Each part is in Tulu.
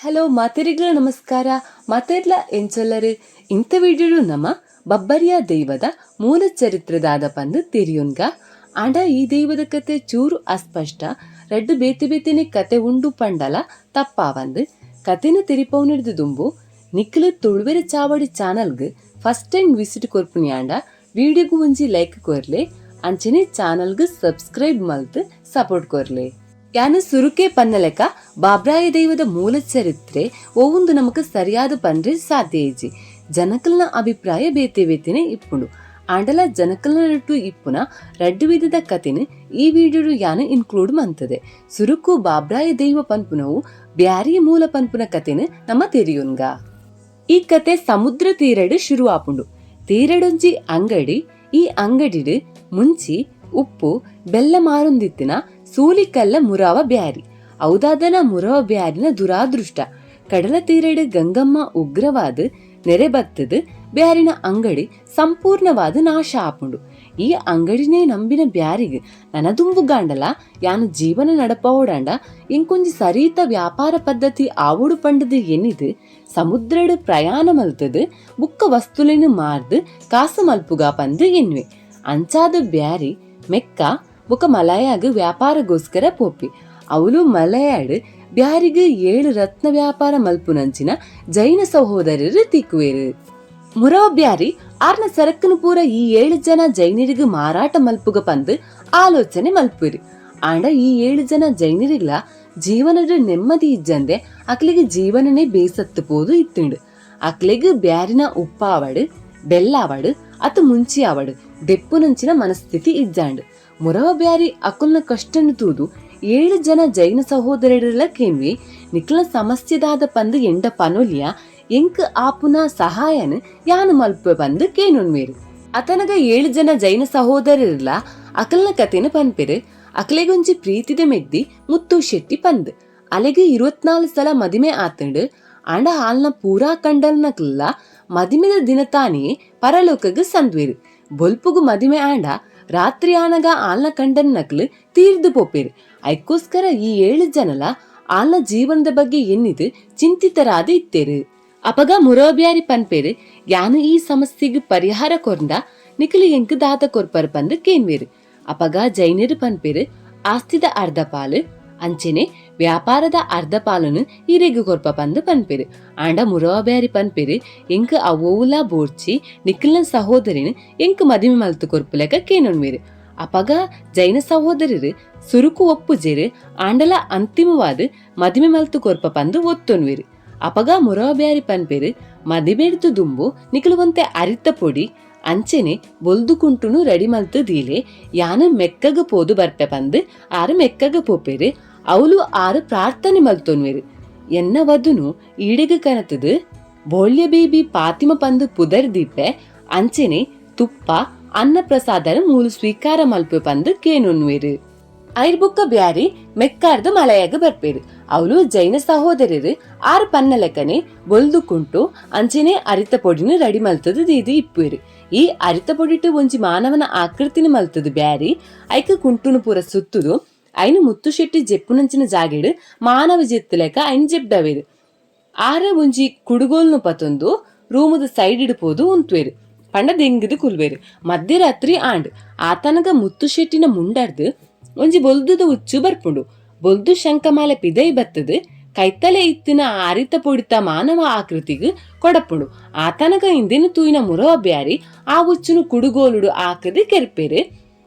Hello ಮಾತೆರಿಗ್ಲ ನಮಸ್ಕಾರ. ಮಾತೆರ್ಲ ಎಂಚೊಲ್ಲರು? ಇಂಥ ವಿಡಿಯೋಡು ನಮ್ಮ ಬಬ್ಬರಿಯ ದೈವದ ಮೂಲ ಚರಿತ್ರೆದಾದ ಪಂದ್ ತೆರಿಯೊನ್ಗ. ಆಂಡ ಈ ದೈವದ ಕತೆ ಚೂರು ಅಸ್ಪಷ್ಟ. ರಡ್ಡು ಬೇತೆ ಬೇತೆನೆ ಕತೆ ಉಂಡು ಪಂಡಲ ತಪ್ಪಾವಂದು. ಕತೆನ ತೆರಿಪೌನಿಡ್ದು ದುಂಬು ನಿಕ್ಲು ತುಳುವೆರ ಚಾವಡಿ ಚಾನಲ್ಗ್ first time visit ಕೊರ್ಪುನಿ ಆಂಡ ವಿಡಿಯೋಗು ಒಂಜಿ ಲೈಕ್ ಕೊರ್ಲೆ, ಅಂಚನೆ ಚಾನಲ್ಗ್ ಸಬ್ಸ್ಕ್ರೈಬ್ ಮಲ್ತ್ ಸಪೋರ್ಟ್ ಕೊರ್ಲೆ. ಯಾನು ಸುರುಕೆ ಪನ್ನಲೆಕ ಬಾಬ್ರಾಯ ದೈವದ ಮೂಲ ಚರಿತ್ರೆ ಒವುಂದು ನಮಕ್ ಸರಿಯಾದ ಪನ್ರೆ ಸಾಧ್ಯ ಇಜ್ಜಿ. ಜನಕಲ್ನ ಅಭಿಪ್ರಾಯ ಬೇತೆ ಬೇತೆನೆ ಇಪ್ಪುಂಡು. ಆಂಡಲ ಜನಕಲ್ನ ನಟ್ಟು ಇಪ್ಪುನ ರಡ್ಡು ವಿಧದ ಕತೆನ್ ಈ ವಿಡಿಯೋಡು ಯಾನು ಇನ್ಕ್ಲೂಡ್ ಮಂತದೆ. ಸುರುಕು ಬಾಬ್ರಾಯ ದೈವ ಪನ್ಪುನವು ಬ್ಯಾರಿ ಮೂಲ ಪನ್ಪುನ ಕತೆನ್ ನಮ್ಮ ತೆರಿಯುನ್ಗ. ಈ ಕತೆ ಸಮುದ್ರ ತೀರಡ್ ಶುರು ಆಪುಂಡು. ತೀರಡೊಂಜಿ ಅಂಗಡಿ. ಈ ಅಂಗಡಿಡ್ ಮುಂಚಿ, ಉಪ್ಪು, ಬೆಲ್ಲ ಮಾರೊಂದಿತ್ತಿನ ಸೂಲಿಕಲ್ಲ ಮುರಾವ ಬ್ಯಾರಿ. ಔದಾದನ ಮುರವ ಬ್ಯಾರಿನ ದುರಾದೃಷ್ಟ, ಕಡಲ ತೀರಡ್ ಗಂಗಮ್ಮ ಉಗ್ರವಾದ ನೆರೆ ಬತ್ತದು ಬ್ಯಾರಿನ ಅಂಗಡಿ ಸಂಪೂರ್ಣವಾದ ನಾಶ ಆಪುಂಡು. ಈ ಅಂಗಡಿನೇ ನಂಬಿನ ಬ್ಯಾರಿಗ್ ನನದುಂಬು ಗಾಂಡಲ ಯಾನು ಜೀವನ ನಡಪವೋಡಾಂಡ ಇಂಕೊಂಜಿ ಸರೀತ ವ್ಯಾಪಾರ ಪದ್ಧತಿ ಆವೋಡು ಪಂಡದು ಎನ್ನಿದು ಸಮುದ್ರಡ್ ಪ್ರಯಾಣ ಮಲ್ತದು ಬುಕ್ಕ ವಸ್ತುಲೆನು ಮಾರ್ದು ಕಾಸು ಮಲ್ಪುಗ ಪಂದು ಎನ್ನುವೆ. ಅಂಚಾದ ಬ್ಯಾರಿ ಮೆಕ್ಕ ಬುಕ್ಕ ಮಲಯಾಗ ವ್ಯಾಪಾರಗೋಸ್ಕರ ಪೋಪಿ. ಅವಳು ಮಲಯಾಡ್ ಬ್ಯಾರಿಗ್ 7 ರತ್ನ ವ್ಯಾಪಾರ ಮಲ್ಪುನಂಚಿನ ಜೈನ ಸಹೋದರರು ತಿಕ್ಕುವೇರು. ಮುರವ ಬ್ಯಾರಿ ಆರ್ನ ಸರಕ್ಕನು ಪೂರ ಈ 7 ಜನ ಜೈನರಿಗೆ ಮಾರಾಟ ಮಲ್ಪುಗ ಪಂದು ಆಲೋಚನೆ ಮಲ್ಪುರಿ. ಆಂಡ ಈ 7 ಜನ ಜೈನರಿಗ್ಲ ಜೀವನದ ನೆಮ್ಮದಿ ಇಜ್ಜಂದೆ ಅಕ್ಲಿಗೆ ಜೀವನನೇ ಬೇಸತ್ತು ಪೋದು ಇತ್ತುಂಡು. ಅಕ್ಲಿಗೆ ಬ್ಯಾರಿನ ಉಪ್ಪಾವಡು, ಬೆಲ್ಲಾವಡು, ಅತು ಮುಂಚಿ ಆವಡು ದೆಪ್ಪುನಂಚಿನ ಮನಸ್ಥಿತಿ ಇಜ್ಜಾಂಡ್. ಮುರವ ಬ್ಯಾರಿ ಅಕುಲ್ನ ಕಷ್ಟನು ತೂದು 7 ಜನ ಜೈನ ಸಹೋದರರೆಲ್ಲ ಕೇನ್ವಿ, ನಿಕ್ಲ ಸಮಸ್ಯೆದಾದ ಪಂದು ಎಂಡ ಪನೊಲಿಯ, ಎಂಕ್ ಆಪುನ ಸಹಾಯನ ಯಾನು ಮಲ್ಪೆ ಪಂದು ಕೇನುನ್ವೇರು. ಅತನಗ 7 ಜನ ಜೈನ ಸಹೋದರರ್ಲ ಅಕಲ್ನ ಕತೆನ ಪನ್ಪೆರು. ಅಕ್ಲೆಗೊಂಜಿ ಪ್ರೀತಿದ ಮೆಗ್ದಿ ಮುತ್ತು ಶೆಟ್ಟಿ ಪಂದ್. ಅಲೆಗೆ 24 ಸಲ ಮದಿಮೆ ಆತಂಡು. ಆಂಡ ಹಾಲ್ನ ಪೂರಾ ಕಂಡಲ್ನಕ್ಲ ಮದಿಮೆದ ದಿನತಾನೇ ಪರಲೋಕಗ್ ಸಂದ್ವೇರು. ಬೊಲ್ಪುಗು ಮದಿಮೆ ಆಂಡ ರಾತ್ರಿ ಆನಗ ಆಲ್ನ ಕಂಡನ್ನಕ್ಲು ತೀರ್ದು ಪೋಪೇರು. ಐಕ್ಕೋಸ್ಕರ ಈ 7 ಜನಲ ಆಲ್ನ ಜೀವನದ ಬಗ್ಗೆ ಎನ್ನಿದು ಚಿಂತಿತರಾದ ಇತ್ತೇರು. ಅಪಗ ಮುರೋಬ್ಯಾರಿ ಪನ್ಪೇರು, ಯಾನು ಈ ಸಮಸ್ಯೆಗೆ ಪರಿಹಾರ ಕೊರ್ಂದ ನಿಖಲು ಎಂಕ್ ದಾದ ಕೊರ್ಪರ್ ಪಂದು ಕೇನ್ವೇರು. ಅಪಗ ಜೈನರು ಪನ್ಪೇರು, ಆಸ್ತಿದ ಅರ್ಧ ಪಾಲು ಅಂಚೆನೆ ವ್ಯಾಪಾರದ ಅರ್ಧ ಪಾಲನು ಇರೆಗ್ ಕೊರ್ಪ ಪಂದು ಪನ್ಪೇರು. ಆಂಡ ಮುರೋಬ್ಯಾರಿ ಪನ್ಪೇರು, ಎಂಕ್ ಅವೋವುಲಾ ಬೋರ್ಚಿ, ನಿಖಲ್ನ ಸಹೋದರಿನ ಎಂಕ್ ಮದಿಮೆ ಮಲ್ತು ಕೊರ್ಪುಲೆಕ ಕೇನೊನ್ವೇರು. ಅಪಗ ಜೈನ ಸಹೋದರರು ಸುರುಕು ಒಪ್ಪುಜೇರು. ಆಂಡಲ ಅಂತಿಮವಾದ ಮದಿಮೆ ಮಲ್ತು ಕೊರ್ಪ ಪಂದು ಒತ್ತೊನ್ವೇರು. ಅಪಗ ಮುರವಬ್ಯಾರಿ ಪನ್ಪೇರು, ಮದಿಮೆಡ್ದು ದುಂಬು ನಿಖಲುವಂತೆ ಅರಿತ ಪೊಡಿ ಅಂಚೆನೆ ಬೊಲ್ದು ಕುಂಟುನು ರೆಡಿ ಮಲ್ತು ದೀಲೆ, ಯಾನು ಮೆಕ್ಕಗ ಪೋದು ಬರ್ಪೆ ಪಂದು ಆರು ಮೆಕ್ಕಗ ಪೋಪೇರು. ಅವಳು ಆರು ಪ್ರಾರ್ಥನೆ ಮಲ್ತೊನ್ವೇರು, ಎನ್ನ ವಧುನು ಈಡೆಗ ಕನತದು ಬೋಳ್ಯ ಬೇಬಿ ಪಾತಿಮ ಪಂದು ಪುದರ್ ದೀಪೆ, ಅಂಚೆನೆ ತುಪ್ಪ ಅನ್ನ ಪ್ರಸಾದನ ಮೂಲು ಸ್ವೀಕಾರ ಮಲ್ಪೆ ಪಂದು ಕೇನೊನ್ವೇರು. ಐರ್ಬುಕ್ಕ ಬ್ಯಾರಿ ಮೆಕ್ಕಾರ್ದು ಮಲಯಾಗ ಬರ್ಪೇರು. ಅವಳು ಜೈನ ಸಹೋದರರು ಆರು ಪನ್ನ ಲೆಕ್ಕನೆ ಬೊಲ್ದು ಕುಂಟು ಅಂಚೆನೆ ಅರಿತ ಪೊಡಿನ ರೆಡಿ ಮಲ್ತದು ದೀದು ಇಪ್ಪೇರು. ಈ ಅರಿತ ಪೊಡಿಟ್ಟು ಒಂಜಿ ಮಾನವನ ಆಕೃತಿನ ಮಲ್ತದು ಬ್ಯಾರಿ ಐಕ ಕುಂಟುನು ಪೂರ ಸುತ್ತುದು ಐನು ಮುತ್ತು ಶೆಟ್ಟಿ ಜೆಪ್ಪುನಂಚಿನ ಜಾಗೆಡು ಮಾನವ ಜೆತ್ತು ಲೆಕ್ಕ ಐನ್ ಜೆಬ್ಡವೇರು. ಆರ ಒಂಜಿ ಕುಡುಗೋಲ್ನು ಪತೊಂದು ರೂಮದ ಸೈಡ್ ಇಡ್ಪೋದು ಉಂತ್ವೇರು ಪಂಡ ದೆಂಗದು ಕುಲ್ವೇರು. ಮಧ್ಯರಾತ್ರಿ ಆಂಡ್. ಆತನಗ ಮುತ್ತು ಶೆಟ್ಟಿನ ಮುಂಡರ್ದು ಒಂಜಿ ಬೊಲ್ದುದ ಉಚ್ಚು ಬರ್ಪುಂಡು. ಬೊಲ್ದು ಶಂಕಮಾಲೆ ಪಿದೈ ಬತ್ತದು ಕೈತಲೆ ಇತ್ತಿನ ಆರಿತ ಪೊಡಿತ ಮಾನವ ಆಕೃತಿಗ್ ಕೊಡಪುಂಡು. ಆತನಗ ಇಂದಿನ ತೂಯಿನ ಮುರವ ಬ್ಯಾರಿ ಆ ಉಚ್ಚುನು ಕುಡುಗೋಲುಡು ಆಕದು ಕೆರ್ಪೇರು.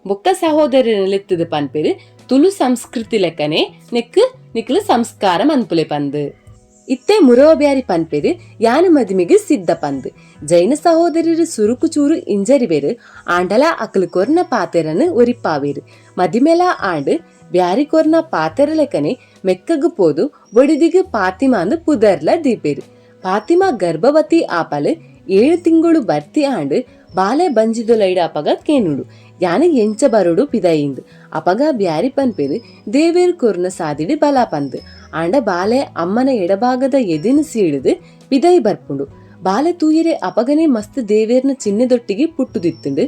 ಬೊಕ್ಕ ಸಹೋದರನ ಲೆತ್ತದ ಪನ್ಪೇರು, ತುಳು ಸಂಸ್ಕೃತಿ ಲೆಕ್ಕನೆ ನೆಕ್ ನಿಕ್ಲು ಸಂಸ್ಕಾರ ಮನ್ಪುಲೆ ಪಂದು. ಇತ್ತೆ ಮುರವಬ್ಯಾರಿ ಪನ್ಪೇರು, ಯಾನು ಮದಿಮೆಗೆ ಸಿದ್ಧ ಪಂದು. ಜೈನ ಸಹೋದರರು ಸುರುಕು ಚೂರು ಇಂಜರಿಬೇರು. ಆಂಡಲ ಅಕ್ಲು ಕೊರ್ನ ಪಾತೆರನು ಒರಿಪಾವೇರು. ಮದಿಮೆಲ ಆಂಡ್. ಬ್ಯಾರಿ ಕೊರ್ನ ಪಾತೆರ ಲೆಕ್ಕನೆ ಮೆಕ್ಕಗು ಪೋದು ಬೊಡಿದಿಗು ಪಾತಿಮಾಂದು ಪುದರ್ಲ ದೀಪೇರು. ಪಾತಿಮಾ ಗರ್ಭವತಿ ಆಪಲು. 7 ತಿಂಗಳು ಬರ್ತಿ ಆಂಡ್. ಬಾಲೆ ಬಂಜಿದೊಲೈಡ ಅಪಗ ಕೇನುಡು, ಯಾನು ಎಂಚ ಬರೋಡು ಪಿದಯಿಂದು. ಅಪಗ ಬ್ಯಾರಿ ಪನ್ಪೇರು, ದೇವೇರು ಕೊರ್ನ ಸಾದಿಡಿ ಬಲ ಪಂದು. ಆಂಡ ಬಾಲೆ ಅಮ್ಮನ ಎಡಭಾಗದ ಎದಿನ ಸೀಳುದು ಪಿದೈ ಬರ್ಪುಂಡು. ಬಾಲೆ ತೂಯರೆ ಅಪಗನೆ ಮಸ್ತ್ ದೇವೇರ್ನ ಚಿಹ್ನೆದೊಟ್ಟಿಗೆ ಪುಟ್ಟುದಿತ್ತುಂಡು.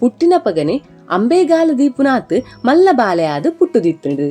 ಪುಟ್ಟಿನ ಪಗನೆ ಅಂಬೇಗಾಲ ದೀಪುನಾತ್ ಮಲ್ಲ ಬಾಲೆ ಆದ್ ಪುಟ್ಟುದಿತ್ತುಂಡು.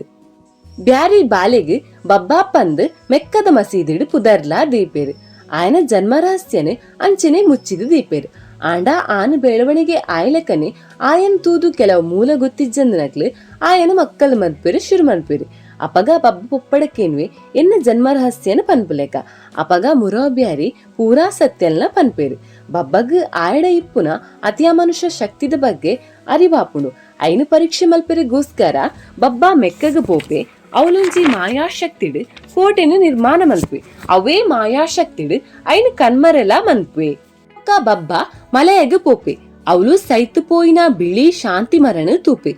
Beary ಬಾಲೆಗ್ ಬಬ್ಬಾ ಪಂದ್ ಮೆಕ್ಕದ ಮಸೀದಿಡ್ ಪುದರ್ಲಾ ದೀಪೆರ್. ಆಯನ ಜನ್ಮ ರಹಸ್ಯನ್ ಅಂಚನೆ ಮುಚ್ಚಿದ್ ದೀಪೆರ್. ಆಂಡ ಆನ್ ಬೆಳವಣಿಗೆ ಆಯ್ಲಕನೆ ಆಯನ್ ತೂದು ಕೆಲವು ಮೂಲ ಗೊತ್ತಿಜ್ಜಂದನಕ್ಲು ಆಯನ ಮಕ್ಕಳು ಮನ್ಪೆರ್ ಶುರು ಮನ್ಪೆರ್. ಅಪಗ ಬಬ್ಬ ಪೊಪ್ಪಡ ಕೇನ್ವೆ ಎನ್ನ ಜನ್ಮ ರಹಸ್ಯನ ಪನ್ಪುಲೆಕ. ಅಪಗ ಮುರವ ಬ್ಯಾರಿ ಪೂರಾ ಸತ್ಯಲ್ನ ಪನ್ಪೆರ್. ಬಬ್ಬಗ್ ಆಯಡ ಇಪ್ಪುನ ಅತಿಯ ಮನುಷ್ಯ ಶಕ್ತಿದ ಬಗ್ಗೆ ಅರಿವಾಪುಂಡು. ಐನು ಪರೀಕ್ಷೆ ಮಲ್ಪೆರೆಗೋಸ್ಕರ ಬಬ್ಬಾ ಮೆಕ್ಕಗ್ ಪೋಪೆ. ಅವಲೊಂಜಿ ಮಾಯಾಶಕ್ತಿಡ್ ಕೋಟೆನ್ ನಿರ್ಮಾಣ ಮಲ್ಪೆ. ಅವೇ ಮಾಯಾಶಕ್ತಿಡ್ ಐನ್ ಕಣ್ಮರೆಲ ಮನ್ಪುವೆ. ಬೊಕ್ಕ ಬಬ್ಬ ಮಲಯಗ್ ಪೋಪೆ. ಅವಲು ಸೈತ್ ಪೋಯಿನ ಬಿಳಿ ಶಾಂತಿ ಮರಣ ತೂಪೆ.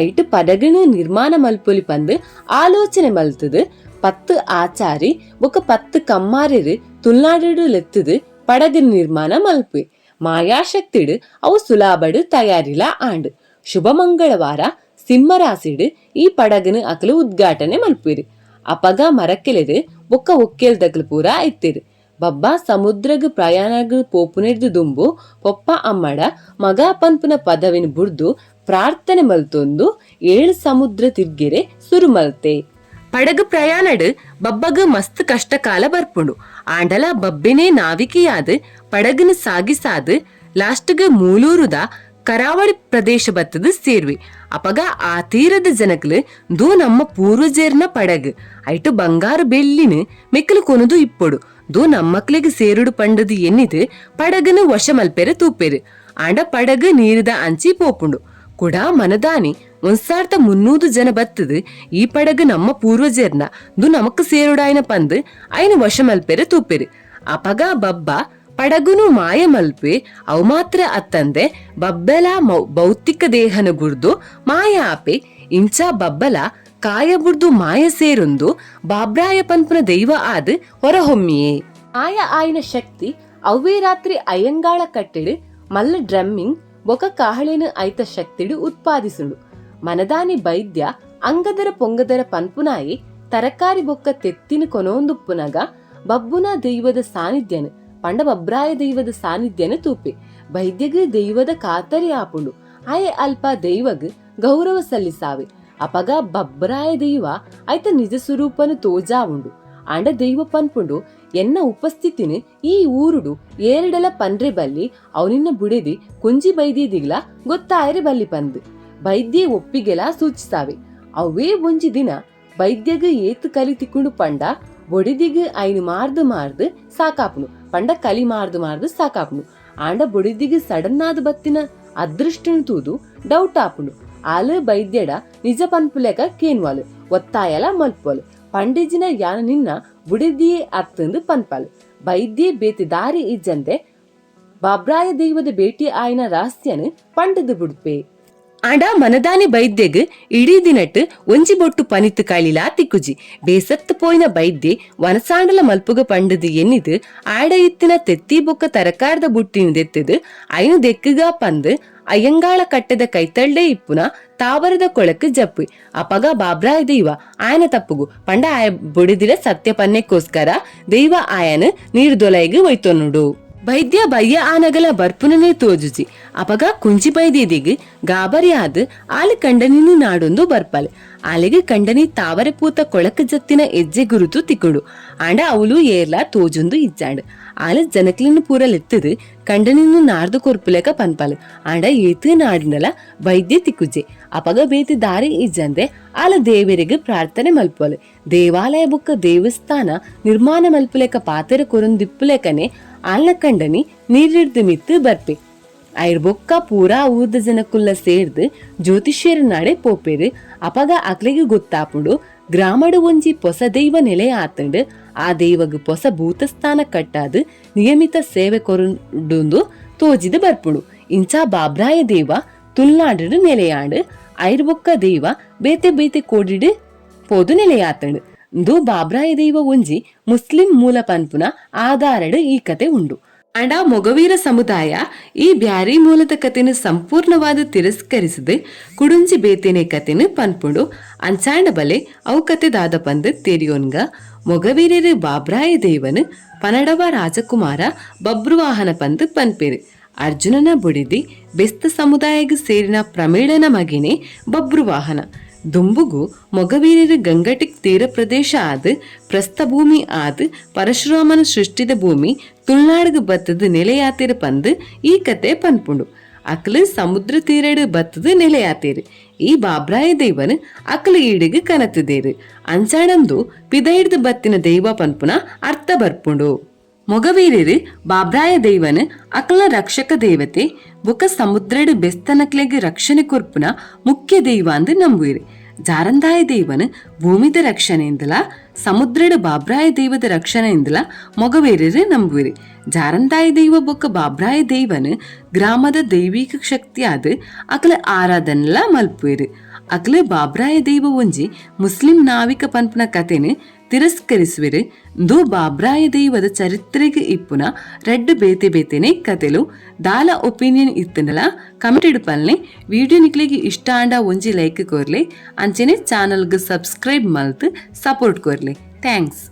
ಐಟ್ ಪದಗನು ನಿರ್ಮಾಣ ಮಲ್ಪೊಲಿ ಪಂದ್ ಆಲೋಚನೆ ಮಲ್ತದ್ 10 ಆಚಾರಿ ಬೊಕ್ಕ 10 ಕಮ್ಮಾರೆರ್ ತುಳುನಾಡು ಲೆತ್ತದ್ ಪಡಗನ್ ನಿರ್ಮಾಣ ಮಲ್ಪುವೆ. ಮಾಯಾಶಕ್ತಿಡ್ ಅವು ಸುಲಾಬಡ್ ತಯಾರಿಲ ಆಂಡ್. ಶುಭ ಮಂಗಳವಾರ ಸಿಂಹರಾಸಿಡ್ ಈ ಪಡಗನ್ ಅಕಲು ಉದ್ಘಾಟನೆ ಮಲ್ಪುವೆರ್. ಅಪಗ ಮರಕೆಲೆರ್ ಬೊಕ್ಕ ಒಕ್ಕೆಲ್ದಕಲು ಪೂರ ಇತ್ತೆರ್. ಬಬ್ಬಾ ಸಮುದ್ರಗ್ ಪ್ರಯಾಣಗ್ ಪೋಪುನೆರ್ದ್ ದುಂಬು ಪೊಪ್ಪ ಅಮ್ಮಡ ಮಗ ಪನ್ಪುನ ಪದವಿನ್ ಬುಡ್ದು ಪ್ರಾರ್ಥನೆ ಮಲ್ತೊಂದು 7 ಸಮುದ್ರ ತಿರ್ಗೆರೆ ಸುರು ಮಲ್ತೆ. ಪಡಗು ಪ್ರಯಾಣಡ್ ಬಬ್ಬಗ್ ಮಸ್ತ್ ಕಷ್ಟ ಕಾಲ ಬರ್ಪುಂಡು. ಆಂಡಲ ಬಬ್ಬೆನೇ ನಾವಿಕೆಯಾದ್ ಪಡಗನ್ ಸಾಗಿಸಾದ್ ಲಾಸ್ಟ್ಗ್ ಮೂಲೂರುದ ಕರಾವಳಿ ಪ್ರದೇಶ ಬತ್ತದ್ ಸೇರ್ವೆ. ಅಪಗ ಆ ತೀರದ ಜನಕ್ಲು ದೂ ನಮ್ಮ ಪೂರ್ವಜೇರ್ನ ಪಡಗು, ಐಟು ಬಂಗಾರು ಬೆಳ್ಳಿನ ಮೆಕ್ಕಲು ಕೊನದು ಇಪ್ಪೊಡು, ದೂ ನಮ್ಮಕ್ಲೆಗ್ ಸೇರುಡು ಪಂಡದು ಎನ್ನಿದ್ ಪಡಗನು ವಶ ಮಲ್ಪೆರೆ ತೂಪೆರು. ಆಂಡ ಪಡಗು ನೀರಿದ ಅಂಚಿ ಪೋಪುಂಡು. ಕುಡ ಮನದಾನಿ 1300 ಜನ ಬತ್ತದು ಈ ಪಡಗು ನಮ್ಮ ಪೂರ್ವಜೇರ್ನ, ದು ನಮಕ್ ಸೇರುಡಾಯ್ನ ಪಂದ್ ಐನ ವಶ ಮಲ್ಪೆರೆ ತೂಪೆರು. ಅಪಗ ಬಬ್ಬ ಪಡಗುನು ಮಾಯ ಮಲ್ಪೆ. ಅವು ಮಾತ್ರ ಅತ್ತಂದೆ ಬಬ್ಬೆಲ ಭೌತಿಕ ದೇಹನ ಬುಡ್ದು ಮಾಯ ಆಪೆ. ಇಂಚ ಬಬ್ಬಲ ಕಾಯ ಬುಡ್ದು ಮಾಯ ಸೇರೊಂದು ಬಾಬ್ರಾಯ ಪನ್ಪುನ ದೈವ ಆದ್ ಹೊರಹೊಮ್ಮಿಯೇ. ಮಾಯ ಆಯಿನ ಶಕ್ತಿ ಅವ್ವೇ ರಾತ್ರಿ ಅಯ್ಯಂಗಾಳ ಕಟ್ಟೆಡ್ ಮಲ್ಲ ಡ್ರಮ್ಮಿಂಗ್ ಬೊಕ ಕಾಹಳೆನ ಐತ ಶಕ್ತಿಡ್ ಉತ್ಪಾದಿಸುಂಡು. ಮನದಾನಿ ಬೈದ್ಯ ಅಂಗದರ ಪೊಂಗದರ ಪನ್ಪುನಾಯಿ ತರಕಾರಿ ಬೊಕ್ಕ ತೆತ್ತಿನ ಕೊನೊಂದುಪ್ಪುನಗ ಬಬ್ಬುನ ದೈವದ ಸಾನ್ನಿಧ್ಯನ ಪಂಡ ಬಬ್ರಾಯ ದೈವದ ಸಾನ್ನಿಧ್ಯನ ತೂಪೆ. ಬೈದ್ಯಗ್ ದೈವದ ಖಾತರಿ ಆಪುಂಡು. ಆಯೆ ಅಲ್ಪ ದೈವಗ್ ಗೌರವ ಸಲ್ಲಿಸಾವೆ. ಅಪಗ ಬಬ್ರಾಯ ದೈವ ಐತ ನಿಜ ಸ್ವರೂಪನು ತೋಜಾವುಂಡು. ಆಂಡ ದೈವ ಪನ್ಪುಂಡು, ಎನ್ನ ಉಪಸ್ಥಿತಿನ ಈ ಊರುಡು ಏರಡಲ ಪನ್ರೆ ಬಲ್ಲಿ, ಅವನಿನ್ನ ಬುಡೆದಿ ಕುಂಜಿ ಬೈದಿದಿಗ್ಲ ಗೊತ್ತಾಯರೆ ಬಲ್ಲಿ ಪಂದ್. ಬೈದ್ಯೆ ಒಪ್ಪಿಗೆಲ ಸೂಚಿಸಾವೆ. ಅವೇ ಒಂಜಿ ದಿನ ಬೈದ್ಯಗ್ ಏತ್ ಕಲಿ ತಿಕ್ಕುಂಡು ಪಂಡ ಬೊಡಿದಿಗ್ ಐನು ಮಾರ್ದು ಮಾರ್ದು ಸಾಕಾಪುಂಡು. ಪಂಡ ಕಲಿ ಮಾರ್ದು ಮಾರ್ದು ಸಾಕಾಪುಂಡು. ಆಂಡ ಬೊಡಿದಿಗ್ ಸಡನ್ ಆದ್ ಬತ್ತಿನ ಅದೃಷ್ಟನು ತೂದು ಡೌಟ್ ಆಪುಂಡು. ಆಲು ಬೈದ್ಯಡ ನಿಜ ಪನ್ಪುಲೆಕ ಕೇನ್ವಾಲು, ಒತ್ತಾಯಲ ಮಲ್ಪುವಲು. ಪಂಡಿಜಿನ ಯಾನ ನಿನ್ನ ಬುಡಿದಿಯೇ ಅತ್ತಂದು ಪನ್ಪಾಲು. ಬೈದ್ಯೆ ಬೇತೆ ದಾರಿ ಇಜ್ಜಂದೆ ಬಾಬ್ರಾಯ ದೈವದ ಭೇಟಿ ಆಯ್ನ ರಹಸ್ಯನು ಪಂಡದು ಬುಡ್ಪೆ. ಆಂಡ ಮನದಾನಿ ಬೈದ್ಯಗ್ ಇಡೀ ದಿನಟ್ ಒಂಜಿ ಬೊಟ್ಟು ಪನಿತ್ ಕಳಿಲಾ ತಿಕ್ಕುಜಿ. ಬೇಸತ್ತು ಪೋಯಿನ ಬೈದ್ಯೆ ವನಸಾಂಡಲ ಮಲ್ಪುಗ ಪಂಡದು ಎನ್ನಿದು ಆಡ ಇತ್ತಿನ ತೆತ್ತಿ ಬೊಕ್ಕ ತರಕಾರದ ಬುಟ್ಟಿನ ದೆತ್ತದು ಐನು ದೆಕ್ಕುಗ ಪಂದ್ ಅಯ್ಯಂಗಾಳ ಕಟ್ಟೆದ ಕೈತಳ್ಳೆ ಇಪ್ಪುನ ತಾವರದ ಕೊಳಕ್ ಜಪ್ಪು. ಅಪಗ ಬಾಬ್ರಾಯ ದೈವ ಆಯನ ತಪ್ಪುಗು ಪಂಡ ಆಯ ಬುಡಿದಿರ ಸತ್ಯ ಪನ್ನೆಕ್ಕೋಸ್ಕರ ದೈವ ಆಯನ ನೀರು ದೊಲೈಗ್ ಒಯ್ತೊನ್ನುಡು. ಬೈದ್ಯ ಬಯ್ಯ ಆನಗಲ ಬರ್ಪುನನೇ ತೋಜುಜಿ. ಅಪಗ ಕುಂಚಿ ಬೈದ್ಯದಿಗ್ ಗಾಬರಿ ಆದ್ ಆಲ್ ಕಂಡನಿನು ನಾಡೊಂದು ಬರ್ಪಾಲ್. ಆಲೆಗ್ ಕಂಡನಿ ತಾವರೆ ಪೂತ ಕೊಳಕ್ ಜತ್ತಿನ ಎಜ್ಜೆ ಗುರುತು ತಿಕ್ಕುಂಡು. ಆಂಡ ಅವಳು ಏರ್ಲಾ ತೋಜೊಂದು ಇಜ್ಜಾಂಡ್. ಆಲ್ ಜನಕ್ಲಿನ್ ಪೂರ ಲೆತ್ತದು ಕಂಡನಿನು ನಾಡ್ದು ಕೊರ್ಪುಲೆಕ ಪನ್ಪಾಲ್. ಆಂಡ ಏತ್ ನಾಡಿನಲ ವೈದ್ಯ ತಿಕ್ಕುಜೆ. ಅಪಗ ಬೇತೆ ದಾರಿ ಇಜ್ಜಂದೆ ಆಲ ದೇವರಿಗೆ ಪ್ರಾರ್ಥನೆ ಮಲ್ಪುವಲ್. ದೇವಾಲಯ ಬೊಕ್ಕ ದೇವಸ್ಥಾನ ನಿರ್ಮಾಣ ಮಲ್ಪುಲೆಕ ಪಾತೆರ ಕೊರೊಂದಿಪ್ಪುಲೆಕನೆ ಆಲ್ನ ಕಂಡನಿ ನೀರಿಡ್ದು ಮಿತ್ತು ಬರ್ಪೆ. ಐರ್ ಬೊಕ್ಕ ಪೂರಾ ಊರ್ದ ಜನಕುಲ್ಲ ಸೇರ್ದು ಜ್ಯೋತಿಷ್ಯರ ನಾಡೆ ಪೋಪೆರ್. ಅಪಗ ಅಕ್ಲೆಗ್ ಗೊತ್ತಾಪುಂಡು, ಗ್ರಾಮಡು ಒಂಜಿ ಪೊಸ ದೈವ ನೆಲೆ ಆತಂಡ್, ಆ ದೈವಗ್ ಪೊಸ ಭೂತಸ್ಥಾನ ಕಟ್ಟಾದ್ ನಿಯಮಿತ ಸೇವೆ ಕೊರುಂಡುಂದು ತೋಜಿದ್ ಬರ್ಪುಂಡು. ಇಂಚ ಬಾಬ್ರಾಯ ದೇವ ತುಳುನಾಡು ನೆಲೆಯಾಂಡ್. ಐರ್ ಬೊಕ್ಕ ದೈವ ಬೇತೆ ಬೇತೆ ಕೋಡಿಡ್ ಪೋದು ನೆಲೆಯಾತಂಡ್. ಇಂದು ಬಾಬ್ರಾಯ ದೈವ ಒಂಜಿ ಮುಸ್ಲಿಂ ಮೂಲ ಪನ್ಪುನ ಆಧಾರಡ್ ಈ ಕತೆ ಉಂಡು. ಆಂಡ ಮೊಗವೀರ ಸಮುದಾಯ ಈ ಬ್ಯಾರಿ ಮೂಲದ ಕತೆನ ಸಂಪೂರ್ಣವಾದ ತಿರಸ್ಕರಿಸದೆ ಕುಡುಂಜಿ ಬೇತೆನೆ ಕತೆನ ಪನ್ಪುಂಡು. ಅಂಚಾಂಡ ಬಲೆ ಅವು ಕತೆ ದಾದ ಪಂದ್ ತೆರಿಯೋನ್ಗ. ಮೊಗವೀರರು ಬಾಬ್ರಾಯ ದೇವನ್ ಪನಡವ ರಾಜಕುಮಾರ ಬಬ್ರುವಾಹನ ಪಂದ್ ಪನ್ಪೇರು. ಅರ್ಜುನನ ಬುಡಿದಿ ಬೆಸ್ತ ಸಮುದಾಯಗ್ ಸೇರಿನ ಪ್ರಮೇಳನ ಮಗಿನೇ ಬಬ್ರುವಾಹನ. ದುಂಬುಗು ಮೊಗವೀರೆರ್ ಗಂಗಟಿಕ್ ತೀರ ಪ್ರದೇಶ ಆದ್, ಪ್ರಸ್ಥಭೂಮಿ ಆದ್ ಪರಶುರಾಮನ ಸೃಷ್ಟಿದ ಭೂಮಿ ತುಳುನಾಡ್ಗ್ ಬತ್ತುದು ನೆಲೆಯಾತೆರ್ ಪಂದ್ ಈ ಕತೆ ಪನ್ಪುಂಡು. ಅಕ್ಲು ಸಮುದ್ರ ತೀರಡ್ ಬತ್ತುದು ನೆಲೆಯಾತೆರ್. ಈ ಬಾಬ್ರಾಯ ದೈವನ್ ಅಕ್ಲು ಈಡೆಗ್ ಕನತುದೆರ್. ಅಂಚಾಡಂದು ಪಿದಯಿಡ್ದ್ ಬತ್ತಿನ ದೈವ ಪನ್ಪುನ ಅರ್ಥ ಬರ್ಪುಂಡು. ಮೊಗವೀರೆರ್ ಬಾಬ್ರಾಯ ದೈವನ್ ಅಕ್ಲ್ನ ರಕ್ಷಕ ದೇವತೆ ಬೊಕ ಸಮುದ್ರಡ್ ಬೆಸ್ತನಕ್ಲೆಗ್ ರಕ್ಷಣೆ ಕೊರ್ಪುನ ಮುಖ್ಯ ದೈವಾಂದ್ ನಂಬುವೆರ್. ಜಾರಂದಾಯ ದೈವನ್ ಭೂಮಿದ ರಕ್ಷಣೆಂದಲ ಸಮುದ್ರಡ್ ಬಾಬ್ರಾಯ ದೈವದ ರಕ್ಷಣೆಂದಲ ಮೊಗವೀರೆರ್ ನಂಬುವೆರ್. ಜಾರಂದಾಯ ದೈವ ಬೊಕ ಬಾಬ್ರಾಯ ದೈವನ್ ಗ್ರಾಮದ ದೈವಿಕ ಶಕ್ತಿಯಾದ್ ಅಕ್ಲ್ ಆರಾಧನೆಲ ಮಲ್ಪುವೆರ್. ಅಕ್ಲ್ ಬಾಬ್ರಾಯ ದೈವ ಒಂಜಿ ಮುಸ್ಲಿಂ ನಾವಿಕ ಪನ್ಪುನ ಕತೆನ್ ತಿರಸ್ಕರಿಸುವೆರ್. ಇಂದು ಬಾಬ್ರಾಯ ದೈವದ ಚರಿತ್ರೆಗ್ ಇಪ್ಪುನ ರಡ್ಡ್ ಬೇತೆ ಬೇತೆನೆ ಕತೆಲು. ದಾಲ ಒಪಿನಿಯನ್ ಇತ್ತ್ಂಡಲ ಕಮೆಂಟ್ ಪನ್ಲೆ. ವಿಡಿಯೋ ನಿಕ್ಲೆಗ್ ಇಷ್ಟ ಆಂಡ ಒಂಜಿ ಲೈಕ್ ಕೊರ್ಲೆ, ಅಂಚನೆ ಚಾನಲ್ ಗ್ ಸಬ್ಸ್ಕ್ರೈಬ್ ಮಲ್ತ್ ಸಪೋರ್ಟ್ ಕೊರ್ಲೆ. Thanks.